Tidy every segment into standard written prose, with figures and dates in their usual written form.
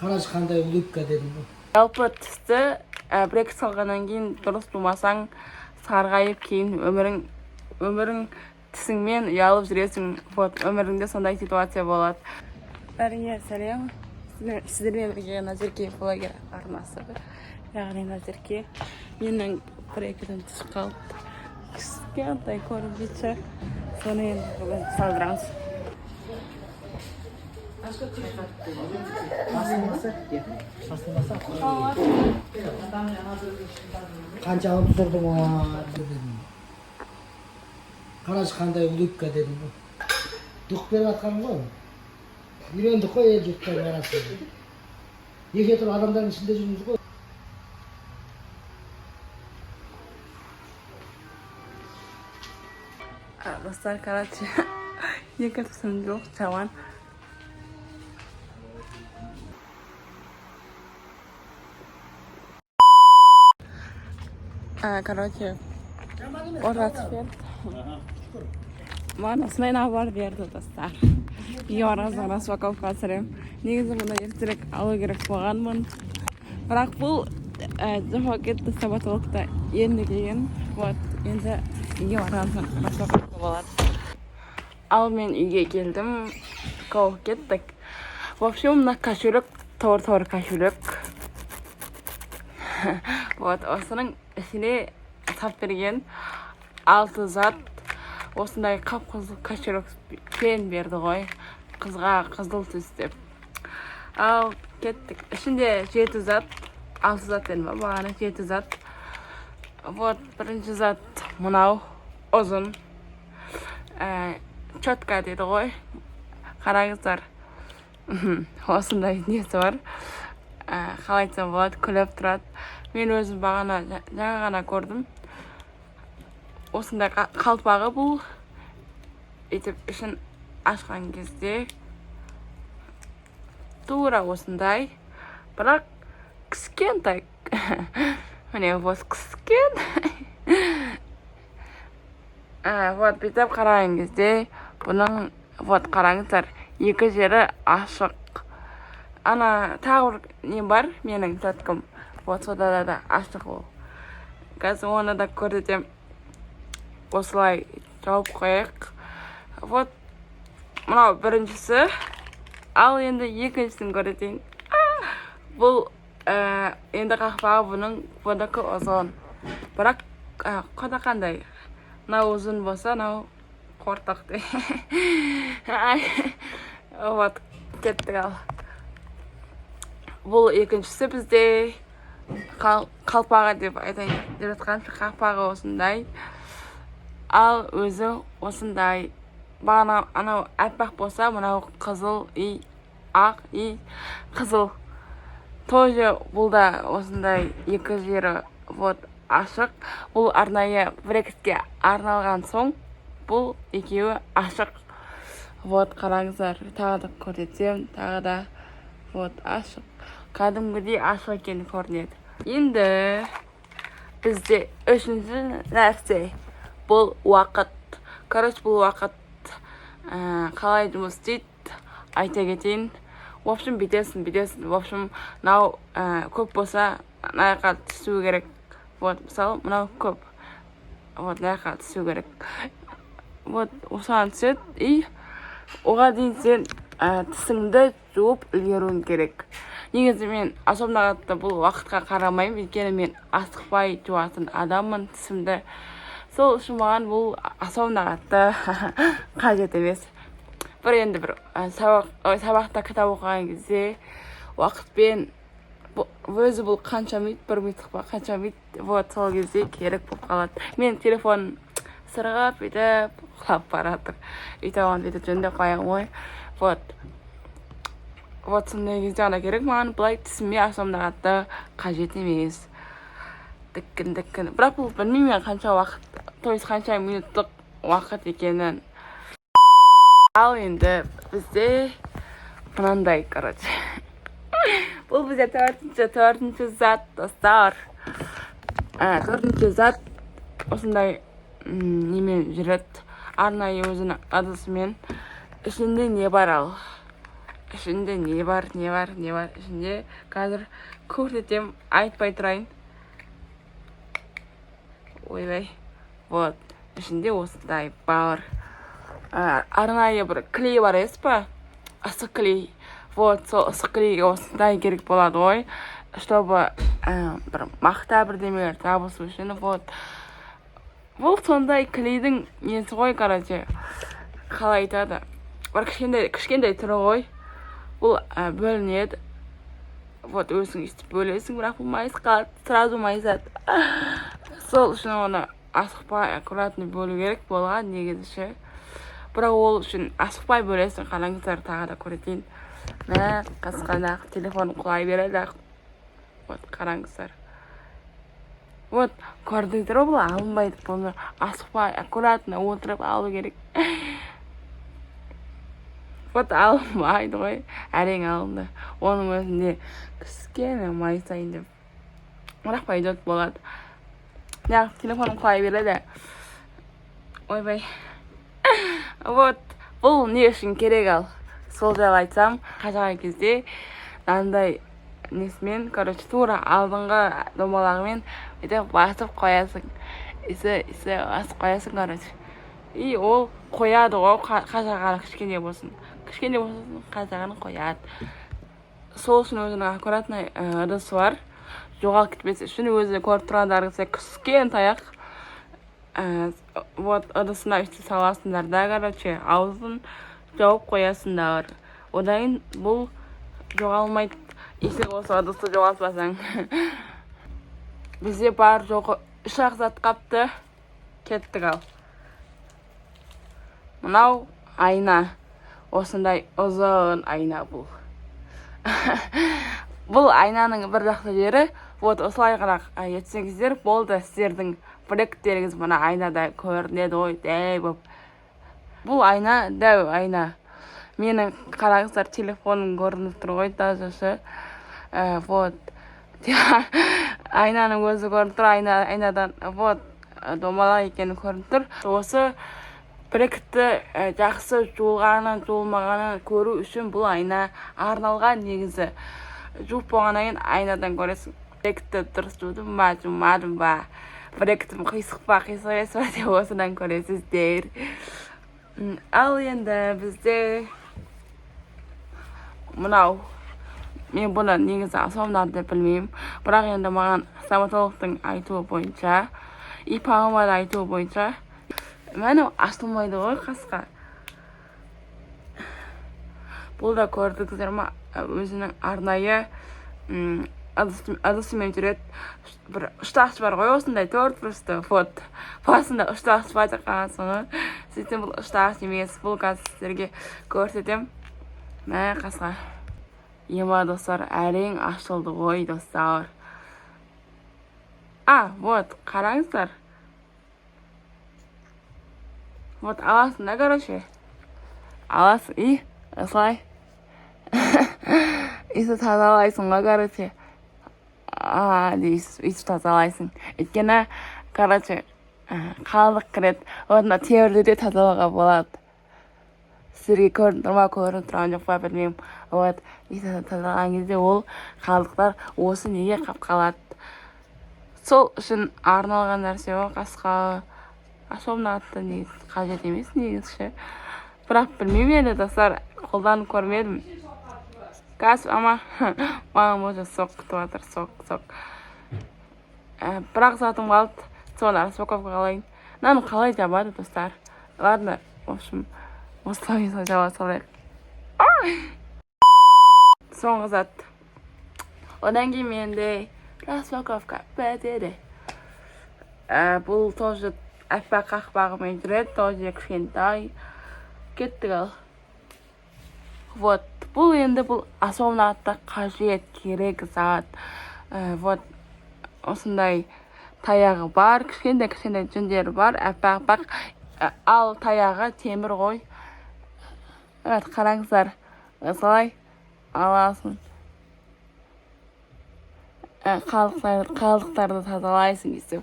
Қарашы, қандай улыбка дедім ғой. Жалпы тісті брекет салғаннан кейін дұрыс жумасаң, сарғайып, кейін өмірің тісіңмен ұялып жүресің. Вот өміріңде сондай ситуация болады. Бәріңе сәлем! Сіздермен бірге Назерке блогер арнасы, яғни Назерке. Менің брекетім түсіп қалыпты, кішкентай көрінбейді. Соны енді бүгін салдырамыз. Басылмаса, иә, басылмаса. Қанша алып тұрдың дедім. Қарашы, қандай улыбка дедім ғой. Дұқ беріп жатқаным ғой. Үйрендік қой ел жұрттардың арасында. Неше түрлі адамдардың ішінде жүрміз ғой. Достар, короче, екі тісім жоқ, жаман. Короче, оратып берді маған, осындай набор берді, достар. Үйге барған соң распаковка түсіремін. Негізі бұны ертерек алу керек болғанмын, бірақ бұл жоқ кетті, стоматологта енді келген. Вот енді үйге барған соң распаковка болады. Ал мен үйге келдім, го, кеттік. В общем, мына кошелек, тор тор кошелек. Вот осының ішіне салып берген алты зат. Осындай қап қызыл кошелекпен берді ғой, қызға қызыл түс деп. Ал кеттік. Ішінде жеті зат, алты зат дедім ба бағана? Жеті зат. Вот бірінші зат мынау ұзын щетка дейді ғой. Қараңыздар, осындай несі бар, қалай айтсам болады, күліп тұрады. Мен өзім бағана жаңа ғана көрдім. Осындай қалпағы бұл. Өйтіп ішін ашқан кезде тура осындай, бірақ кішкентай. Міне, вот кішкентай. Вот бүйтіп қараған кезде бұның, вот қараңыздар, екі жері ашық. Ана тағы бір не бар, менің щеткам, вот сода да ашық ол. Қазір оны да көрсетемін. Осылай жауып қояйық. Вот мынау біріншісі. Ал енді екіншісін көрсетейін. Бұл енді қақпағы бұның, бұнікі ұзын, бірақ құда қандай, мынау ұзын болса, мынау қортық. Ай, вот кеттік. Ал бұл екіншісі бізде қалпағы деп айтайын деп жатқан. Қақпағы осындай, ал өзі осындай. Бағана анау аппақ болса, мынау қызыл и ақ и қызыл тоже. Бұл да осындай, екі жері вот ашық. Бұл арнайы брекетке арналған соң, бұл екеуі ашық. Вот қараңыздар, тағы да көрсетсем, тағы да вот ашық, кәдімгідей ашық екені көрінеді. Енді бізде үшінші нәрсе бұл уақыт. Короче, бұл уақыт қалай жұмыс істейді, айта кетейін. В общем, бүйтесің, бүйтесің. В общем, мынау көп болса, мына жаққа түсу керек. Вот мысалы, мынау көп, вот мына жаққа түсу керек. Вот осыған түседі и оған дейін сен тісіңді жуып үлгеруің керек. Негізі мен особенно қатты бұл уақытқа қарамаймын, өйткені мен асықпай жуатын адаммын тісімді. Сол үшін маған бұл особенно қатты қажет емес. Бір енді бір сабақ, ой, сабақта кітап оқыған кезде уақытпен өзі бұл қанша минут, бір минуттық па, қанша минут, вот сол кезде керек болып қалады. Мен телефон сырғып, бүйтіп құлап бара жатыр, өйтіп оны бүйтіп жөндеп қоямын ғой. Вот сондай кезде ғана керек маған. Былай тісіме особенно қатты қажет емес. Тіккін тіккін. Бірақ бұл білмеймін мен қанша уақыт, то есть қанша минуттық уақыт екенін. Ал енді бізде мынандай, короче, бұл бізде төртінші зат, достар. Төртінші зат осындай немен жүреді, арнайы өзінің ыдысымен. Ішінде не бар? Ал Ішінде не бар, не бар, не бар ішінде, қазір көрсетемін, айтпай тұрайын. Ойбай, вот ішінде осындай бар. Арнайы бір клей бар емес па, ысық клей. Вот сол ысық клейге осындай керек болады ғой, чтобы бір мақта, бірдемелер жабысу үшін. Вот бұл сондай клейдің несі ғой, короче, қалай айтады, бір кішкентай кішкентай түрі ғой. Бұл бөлінеді. Вот өзің өйстіп бөлесің, бірақ бұл майысып қалады, сразу майысады. Сол үшін оны асықпай, аккуратно бөлу керек болған негізі ше. Бірақ ол үшін асықпай бөлесің. Қараңыздар, тағы да көрсетейін. Мә, қасқанақ, телефон құлай береді ақ. Вот қараңыздар, вот көрдіңіздер ғой, бұл алынбайды. Бұны асықпай, аккуратно отырып алу керек. Вот алынбайды ғой, әрең алынды. Оның өзінде кішкене майысайын деп, бірақ пойдет, болады. Неғып телефоным құлай береді? Ойбай. Вот бұл не үшін керек? Ал сол жайлы айтсам, қажаған кезде мынандай несімен, короче, тура алдыңғы домалағымен бүйтіп басып қоясың, исі басып қоясың, короче, и ол қояды ғой. Қажағаны кішкене болсын, кішкене болсын, қажағаны қояды. Сол үшін өзінің аккуратный ыдысы бар, жоғалып кетпес үшін. Өзі көріп тұрғандарыңыздай, кішкентай ақ. Вот ыдысына өйстіп саласыңдар да, короче, аузын жауып қоясыңдар. Одан кейін бұл жоғалмайды, если осы ыдысты жоғалтпасаң. Бізде бар жоғы үш ақ зат қапты. Кеттік. Ал мынау айна, осындай ұзын айна. Бұл айнаның бір жақсы жері, вот осылай ғана етсеңіздер болды, сіздердің брекеттеріңіз мына айнада көрінеді ғой, дәу болып. Бұл айна дәу айна. Менің, қараңыздар, телефоным көрініп тұр ғой даже ше. Вот айнаның өзі көрініп тұр. Айнадан вот домалақ екені көрініп тұр. Осы брекетті жақсы жуылғанын, жуылмағанын көру үшін бұл айна арналған негізі. Жуып болғаннан кейін айнадан көресің, брекетті дұрыс жудым ба, жумадым ба, брекетім қисық па, қисық емес па деп, осыдан көресіздер. Ал енді бізде мынау, мен бұны негізі особенно деп білмеймін, бірақ енді маған стоматологтың айтуы бойынша и папама да айтуы бойынша, міне, ашылмайды ғой қасқа. Бұл да, көрдіңіздер ма, өзінің арнайы ыдысымен жүреді. Бір ұштағыш бар ғой, осындай төрт бұрышты. Вот басында ұштағыш бар деп қалғансың ғой, сөйтсем, бұл ұштағыш емес. Бұл қазір сіздерге көрсетемін. Мә, қасқа ема, достар, әрең ашылды ғой, достар. А вот қараңыздар, вот аласың да, короче, аласың и осылай өйстіп тазалайсың ғой, короче, а деп өйтіп тазалайсың. Өйткені, короче, қалдық кіреді. Вот мына темірді де тазалауға болады. Сіздерге көрініп тұр ма, көрініп тұрған жоқ па, білмеймін. Вот өйтіп тазалаған кезде ол қалдықтар осы неге қалып қалады. Сол үшін арналған нәрсе ғой. Қасқа особенно қатты негізі қажет емес негізі ше, бірақ білмеймін енді, достар, қолданып көрмедім. Қазір ама маған уже сок күтіп жатыр, сок, сок. Бір ақ затым қалды, соны распаковка қылайын. Мынаны қалай жабады, достар? Ладно, в общем, осылай жаба салайық. Соңғы зат, одан кейін менде распаковка бітеді. Бұл тоже аппақ қақпағымен жүреді, тоже кішкентай. Кеттік. Ал вот бұл енді, бұл особенно қатты қажет, керек зат. Вот осындай таяғы бар, кішкентай кішкентай жүндері бар, аппақ аппақ. Ал таяғы темір ғой. Вот қараңыздар, осылай аласың, қалдықтарды тазалайсың өйстіп.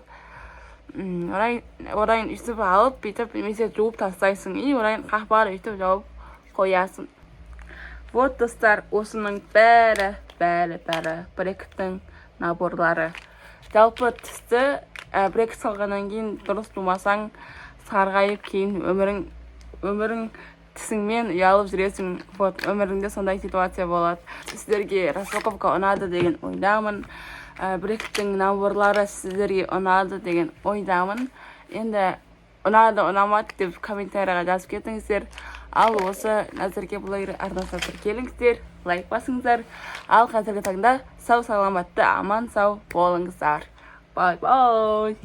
Одан кейін өйстіп алып, бүйтіп немесе жуып тастайсың и одан кейін қақпағын өйтіп жауып қоясың. Вот, достар, осының бәрі, бәрі, бәрі брекеттің наборлары. Жалпы тісті брекет салғаннан кейін дұрыс тумасаң, сарғайып, кейін өмірің тісіңмен ұялып жүресің. Вот, өміріңде сондай ситуация болады. Сіздерге распаковка ұнады деген ойдамын. Брекеттің наборлары сіздерге ұнады деген ойдамын. Енді ұнады, ұнамады деп комментарийға жазып кетіңіздер. Ал осы Назерке блогер арнасына тіркеліңіздер, лайк басыңыздар. Ал қазіргі таңда сау саламатты, аман сау болыңыздар. Бай бай.